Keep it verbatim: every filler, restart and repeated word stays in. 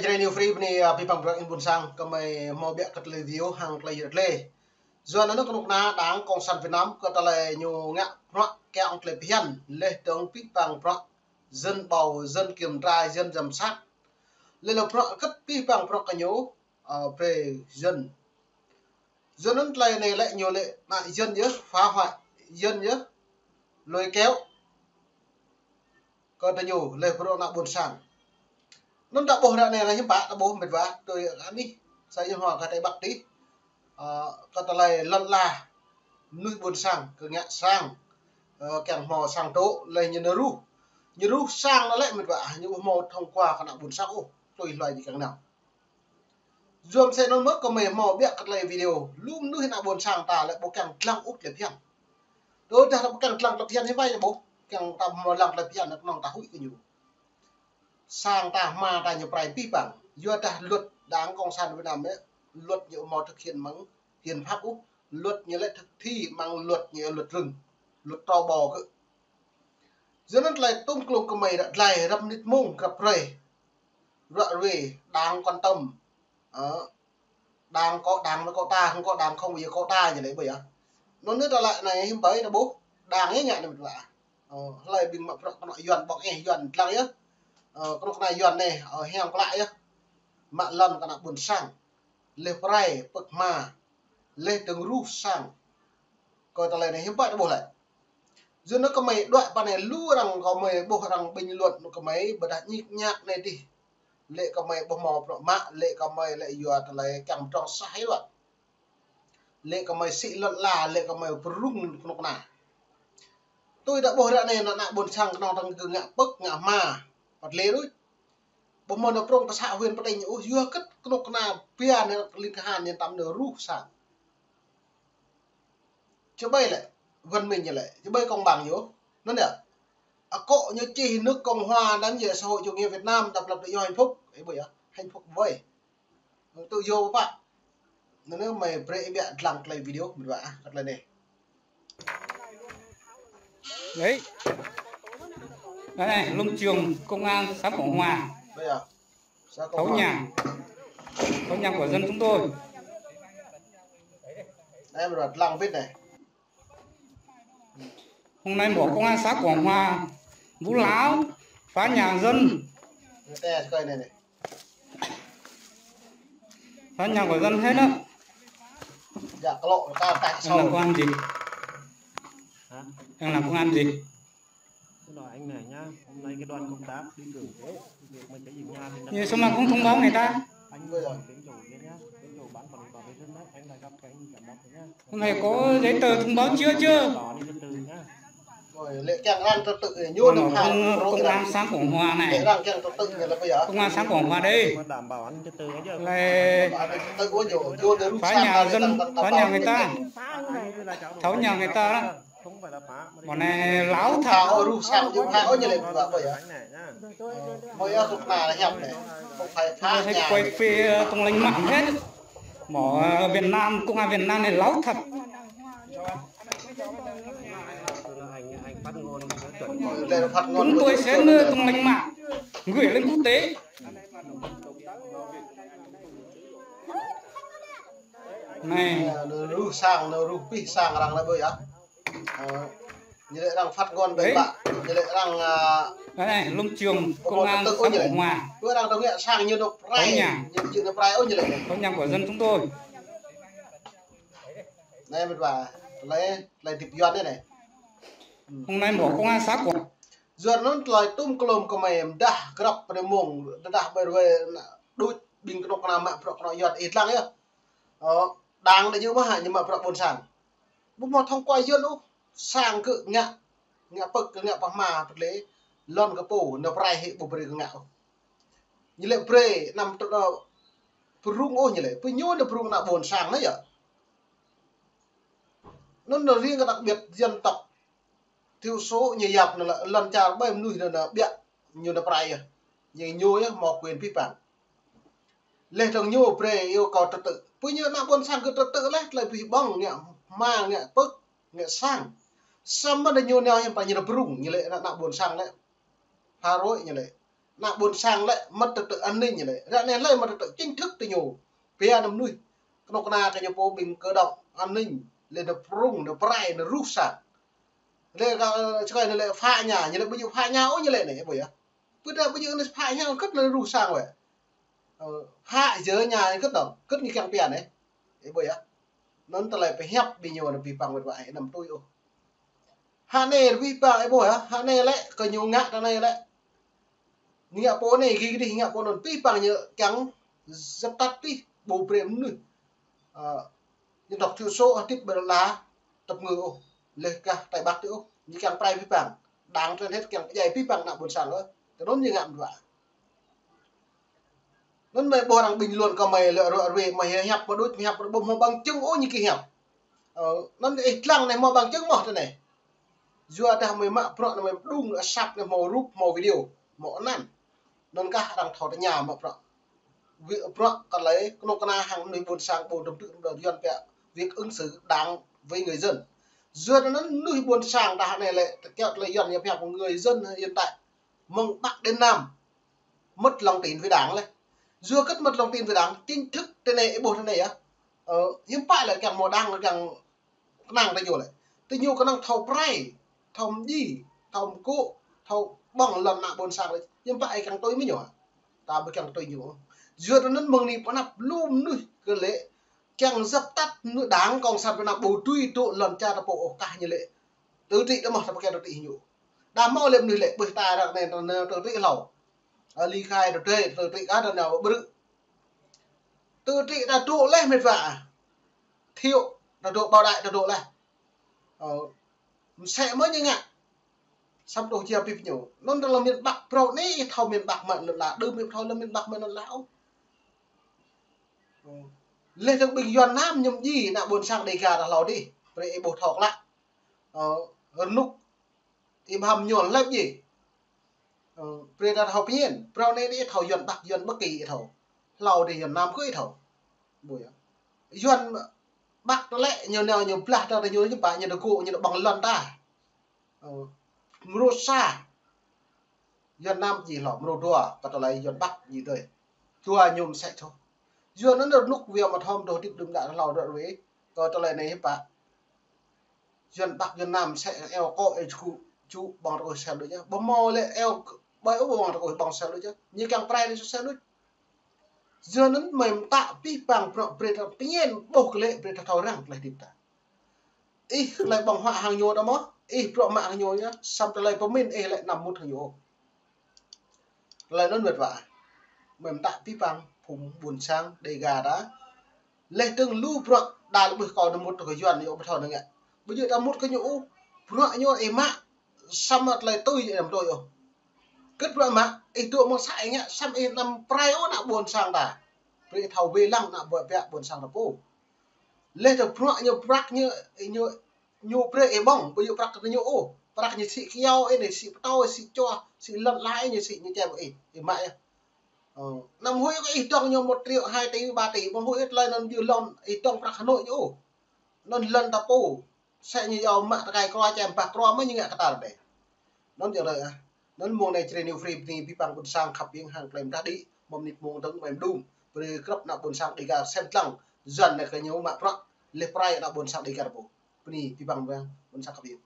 Jrai New Free bơni, ah, abih bang bruă ƀing ƀôn sang, kơmơi hmâo ƀiă kơ tơlơi video hăng tơlơi yơh tơlơi. Yua anŭn kơnuk kơna Đảng Cộng sản Việt Nam kơ tơlơi ñu ngă bruă kiăng tơlơi phiăn, laih dơ̆ng abih bang bruă dân bầu, dân kiểm tra, dân giám sát. Laih lĕ bruă kơ abih bang bruă kơ ñu, ah, brơi dân. Yua anŭn tơlơi anai lĕ ñu lĕ ană dân yơh, phá hoại dân yơh, lôi kéo kơ tơ ñu, laih bruă ană ƀôn sang. Anŭn ta ƀuh ră anai lĕ hiư̆m pă ta ƀuh mĕt wa, tui anih sa yơh hmâo kơ tơlơi ƀăk tih, ah, kơ tơlơi lŏn ala mơnuih ƀôn sang, kơ ngă sang, ah, kiăng hmâo sang tŏ, laih ñu nao ruh. Ñu ruh sang anŭn lĕ mĕt wa, ñu ƀu hmâo thông qua kơ ană ƀôn sang ôh, tui hluai ñu kiăng nao. Yua mơ̆ sĕ anŭn mơ̆ kơmơi hmâo ƀiă kơ tơlơi video, lu mơnuih ană ƀôn sang ta lĕ ƀu kiăng lăng ôh tơlơi phiăn. Tơdah ta ƀu kiăng lăng tơlơi phiăn hiư̆m pă ñu ƀuh, kiăng ta hmâo lăng tơlơi phiăn kơnơ̆ng ta huĭ kơ ñu. Sang ta hma ta ñu prai abih bang. Yua dah luật Đảng Cộng sản Việt Nam lĕ, luật ñu hmâo thực hiện mơ̆ng hiến pháp ôh, luật ñu lĕ thực thi mơ̆ng luật ñu luật rừng, luật trâu bò kơ. Yua anŭn tơlơi tŭm klôm kơmơi ră glai răm nit mông grăp hrơi. Ră ruai, Đảng quan tâm. Ơ, Đảng có Đảng với có ta, không có Đảng không bao giờ có ta, ñu lĕ ƀơi ah. Anŭn anai ta lăi anai hiư̆m pă ta ƀuh, Đảng yơh ngă anai mĕt wa. Ơ, hlơi ƀing mă bruă kơnuk kơna Yuan ƀơ̆ng eh Yuan lăng yơh. Ơ, kơnuk kơna Yuan anai, ơ, hiam klă yơh. Mă lŏn kơ ană ƀôn sang. Laih prai pơ̆k hma. Laih dơ̆ng ruh sang. Kơ tơlơi anai hiư̆m pă ta ƀuh lĕ. Yua anŭn kơmơi đuaĭ pơ anai lu arăng kơmơi ƀuh arăng bình luận anŭn kơmơi ƀơdah ñik ñak anai dih. Lĕ kơmơi ƀu hmâo bruă mă, lĕ kơmơi lĕ yua tơlơi kiăng pơdrŏng sah hĭ luă. Lĕ kơmơi sĭ lŏn ala, lĕ kơmơi pơrŭng kơnuk kơna. Tui ta ƀuh ră anai ană ƀôn sang kơnơ̆ng tơ̆ng kơ ngă pơ̆k, ngă hma. Păt lĕ ruih. Ƀu hmâo nao prŏng pơ xã huyện pơ tỉnh ôh, yua kơ kơnuk kơna pia anai ling kahan ñu tam nao ruh sang. Čơƀai lĕ, văn minh ñu lĕ, čơƀai công bằng ñu. Anŭn yơh. Akŏ ñu čih nước Cộng hòa, anŭn yơh xã hội chủ nghĩa Việt Nam, độc lập tự do hạnh phúc. Ê, ƀơi ah, hạnh phúc ƀơi. Tự do pă. Anŭn yơh mơi brơi ƀiă lăng tơlơi video, mĕt wa ah, kơ tơlơi anai. Đấy. Đây này, lông trường công an xã Quảng Hòa. Ƀơi ah. Xã Quảng Hòa. Tháo nhà. Tháo nhà của dân chúng tôi. Đây, mĕt wa lăng bit anai. Hôm nay bộ công an xã Quảng Hòa, Vũ Láo, phá nhà dân. Phá nhà của dân hết á. Em làm công an gì? Hả? Em làm công an gì? Cái đó anh này nhá, hôm nay cái đoàn công tác đi cử thế, việc mà cháy rừng nhà thì... Như sao mà không thông báo người ta? Anh vừa rồi, đến chỗ kia nhá, đến chỗ bán phần bảo vệ dân đấy, anh lại gặp cái anh cảm bác nhá. Hôm nay có giấy tờ thông báo trước chưa? Đó, đi từ từ nhá. Rồi, lĕ kiăng arăng trật tự, ñu... Còn ở công, công an xã Quảng Hòa này. Lĕ arăng kiăng trật tự, lĕ bây giờ. Công an xã Quảng Hòa đây. Đảm bảo an ninh trật tự nhá. Lĕ phá nhà dân, phá nhà người ta. Tháo nhà người ta đó. Không phải là phá. Bọn này láo thật. Phá ôh, ruh sang ôh, phá ôh, ñu lĕ phá ôh, ƀơi ah. Ơ, ƀơi ah, kơnuk kơna hiam anai. Không phải phá nhà. Quay phim tung lên mạng hết. Bảo, ờ, Việt Nam, công an Việt Nam này láo thật. Chúng tôi sẽ đưa tung lên mạng, gửi lên quốc tế. Anai. Ơ, ruh sang, anai ruh abih sang arăng anai ƀơi ah. Ơ, ñu lĕ arăng phát ngôn bĕ bă. Ñu lĕ arăng, ah, anai, lông trường công an xã Cộng Hòa. Ƀơi arăng tơ̆ng ngă sang ñu nao prai. Tháo nhà. Ñu, ñu nao prai ôh ñu lĕ. Tháo nhà của dân chúng tôi. Anai mĕt wa, tơlơi, tơlơi hơdip Yuan anai. Hôm nay bộ công an xã Quảng... Yua anŭn tơlơi tŭm klôm kơmơi mơdah grăp pơ anai mông, tơdah ƀơi ruai đôč ƀing kơnuk kơna mă bruă kơnuk Yuan ih lăng yơh. Ơ, Đảng đa ñu mơ̆ hă, ñu mă bruă ƀôn sang. Ƀu hmâo thông qua Yuan ôh, sang kơ ngă, ngă pơ̆k kơ ngă pơhma pơtlê, lŏn kơ pô, nao prai hĭ ƀu brơi kơ ngă ôh. Ñu lĕ brơi anăm tơ pơrŭng ôh ñu lĕ, pơñu nao pơrŭng ană ƀôn sang anai yơh. Anŭn anai riêng kơ đặc biệt dân tộc thiểu số ñu yap anŭn lĕ lŏn čar ƀơi mơnuih anŭn anai ƀiă ñu nao prai yơh. Ñu ñu yơh hmâo quyền vi phạm. Laih dơ̆ng ñu brơi yêu cầu trật tự. Pơñu ană ƀôn sang kơ trật tự laih, tơlơi abih bang ngă hma ngă pơ̆k ngă sang. Samơ̆ anŭn ñu nao hiư̆m pă ñu nao pơrŭng ñu lĕ ană, ană ƀôn sang lĕ. Phá rối ñu lĕ. Ană ƀôn sang lĕ mất trật tự an ninh lĕ. Ră anai lĕ mất trật tự chính thức tơ ñu. Pia anăm nuih. Kơnuk kơna kơ ñu pô ƀing cơ động an ninh. Lĕ nao prung, nao prai, nao ruh sang. Lĕ kơ, ơ, čơkơi anai lĕ phá nhà, ñu lĕ ƀu djơ̆ phá nhà ôh ñu lĕ anai, ih ƀuh yơh. Ƀu djơ̆, ƀu djơ̆ anai phá nhà, kơ̆t anai ruh sang wĕ. Ơ, phá dơ nhà kơ̆t dong, kơ̆t ñu kiăng pia anai. Ih ƀuh yơh. Anŭn tơlơi pơhiăp ƀing ñu anŭn pơhiăp pơhiăp wĕt wă, ih anăm tui ôh. Hă anai pơhiăp pơhiăp ih ƀuh yơh, hă anai lĕ, kơ ñu ngă tơ anai lĕ. Ñu ngă pô anai, gih gih ngă pô anŭn, pơhiăp pơhiăp ñu kiăng djăp tăt pih, ƀu brơi mơnuih. Ơ, ñu dŏ thiểu số hơdip ƀơi lŏn ala, tơpă ngơ ôh, lĕ kah tai băk tơ ôh, ñu kiăng prai pơhiăp pơhiăp. Đang trên hết kiăng pơdjai pơhiăp pơhiăp ană ƀôn sang ôh, tơ anŭn ñu ngă mơ̆n wă. Anŭn mơi ƀuh arăng bình luận kơ mơi lĕ ruă ruê mơi hiăp mă đôč, mơi hiăp mă ƀu hmâo bằng chứng ôh ñu kơ hiăp. Ơ, anŭn ih lăng anai hmâo bằng chứng mơ̆ tơ anai. Yua dah mơi mă bruă anai mơi mơđung asăp anai hmâo rup, hmâo video, hmâo anăn. Anŭn kah arăng thâo tơña mă bruă. Wĭ bruă kơ lĕ kơnuk kơna hăng mơnuih ƀôn sang ƀu dŏ tŭ dŏ Yuăn pia việc ứng xử đảng với người dân. Yua anŭn mơnuih ƀôn sang dah anai lĕ, tơkiaŏ tơlơi Yuăn ñu pia người dân hiện tại mơ̆ng Bắc đến Nam mất lòng tin với Đảng lĕ. Yua kơ̆t mất lòng tin với Đảng, chính thức tơ anai, ih ƀuh tơ anai yơh. Ơ, hiư̆m pă lĕ kiăng hmâo Đảng, kiăng kơnang tơ ñu lĕ. Tơ ñu kơnang thâo prai, thâo mdjai, thâo mkŏ, thâo ƀơ̆ng lŏn ană ƀôn sang lĕ. Hiư̆m pă ih kiăng tui mơ̆ ñu hă? Ta ƀu kiăng tui ñu. Yua anŭn mơ̆ng anai pơ anăp lu mơnuih kơ lĕ kiăng djăp tăt mơnuih Đảng Cộng sản Việt Nam ƀu tui tŭ lŏn čar ta pô ôh kah ñu lĕ. Tự trị đa mơ̆ ta pơkĕ tự trị ñu. Đa hmâo lĕ mơnuih lĕ ƀuh ta ră anai ta nao tự trị hlâo. Ơ, ly khai tự trị, tự trị kah ta nao ƀrư̆. Tự trị ta tŭ leh mĕt wa. Thiệu ta tŭ, Bảo Đại ta tŭ leh. Ơ, msĕ mơ̆ ñu ngă. Samơ̆ tŭ jia pip ñu. Anŭn tơ lŏn miền Bắc phrâo anai, ih thâo miền Bắc mơ̆n lŏn ala, đưm ih thâo lŏn miền Bắc mơ̆n lŏn ala ôh. Ơ. Leh tơ̆ng ƀing Yuăn Nam ñu mdjai ană ƀôn sang Đêga ta hlâo adih. Brơi ih ƀuh thâo klă. Ơ, rơnŭk ih ƀu hăm ñu lăp djai. Ơ, brơi ta thâo pơñen, phrâo anai ih thâo Yuăn Bắc, Yuăn Bắc kơ ih thâo. Hlâo adih Yuăn Nam kơ ih thâo. Ƀuh yơh. Yuăn Bắc tơ lĕ ñu nao ñu blah ta, ta ñu ñu ƀă ñu tơgŭ ñu tơ ƀơ̆ng lŏn ta. Ơ, mrô sa. Yuăn Nam djai hlâo, mrô dua, kơ tơlơi Yuăn Bắc djai tui. Dua ñu msĕ thâo. Yuăn anŭn rơnŭk wia mă thom dŏ hơdip đưm đă hlâo dŏ ruê. Kơ tơlơi anai hiư̆m pă. Yuăn Bắc Yuăn Nam msĕ eo kơ eo ču, ču ƀơ̆ng rơkơi sel đôč yơh. Ƀu hmâo lĕ eo ƀơi ôh ƀơ̆ng rơkơi ƀơ̆ng sel đôč yơh. Ñu kiăng prai anai sel đôč. Yua anŭn mơi mơtă pơhiăp pơhiăp bruă brơi ta pơñen ƀuh kơ lĕ brơi ta thâo răng tơlơi hơdip ta. Ih tơlơi ƀơ̆ng huă hăng ñu ta mơ̆, ih bruă mă hăng ñu yơh, samơ̆ tơlơi pơmĭn ih lĕ anăm mŭt hăng ñu ôh. Tơlơi anŭn mĕt wa. Mơi mơtă pơhiăp pơhiăp phung ƀôn sang Đêga ta. Leh tơ̆ng lu bruă đa lĕ ƀuh kâo nao mŭt kơ Yuăn ñu ƀu thâo nao ngă. Ƀu djơ̆ ta mŭt kơ ñu ôh, bruă ñu ih mă, samơ̆ tơlơi tui ih anăm tui ôh. Kơ̆t bruă mă, ih tŭ mơ̆ng sa ih ngă, samơ̆ ih anăm prai ôh ană ƀôn sang ta. Brơi ih thâo wai lăng ană ƀuă pia ƀôn sang ta pô. Leh tơ̆ng bruă ñu prăk ñu, ñu, ñu brơi ih ƀơ̆ng, ƀu djơ̆ prăk tơ ñu ôh. Prăk ñu sĭ kyâo ih anai, sĭ pơtâo, sĭ čoh, sĭ lŏn ala ih ñu sĭ ñu čem ih, ih mă yơh. Ơ, anăm huĭ kơ ih dŏng ñu một triệu, hai tỷ, ba tỷ, ƀu huĭ tơlơi anŭn djơ̆ lŏn, ih dŏng prăk Hà Nội ñu ôh. Anŭn lŏn ta pô. Msĕ ñu yua mă tơkai kroa čem bah kroa mơ̆ ñu ngă kơ ta ră anai. Anŭn jing rơi ah. Anŭn mông anai Jrai New Free bơni pơhiăp pơhiăp ƀôn sang khăp biêng hăng tơlơi mơdah đĭ, mơ̆ng mơnit mông tơ̆ng mơi mơđung. Brơi krăp ană ƀôn sang Đêga sem lăng. Yuăn anai kơ ñu mă prăk. Leh prai ană ƀôn sang Đêga ta pô. Bơni pơhiăp pơhiăp ƀôn sang khăp biêng.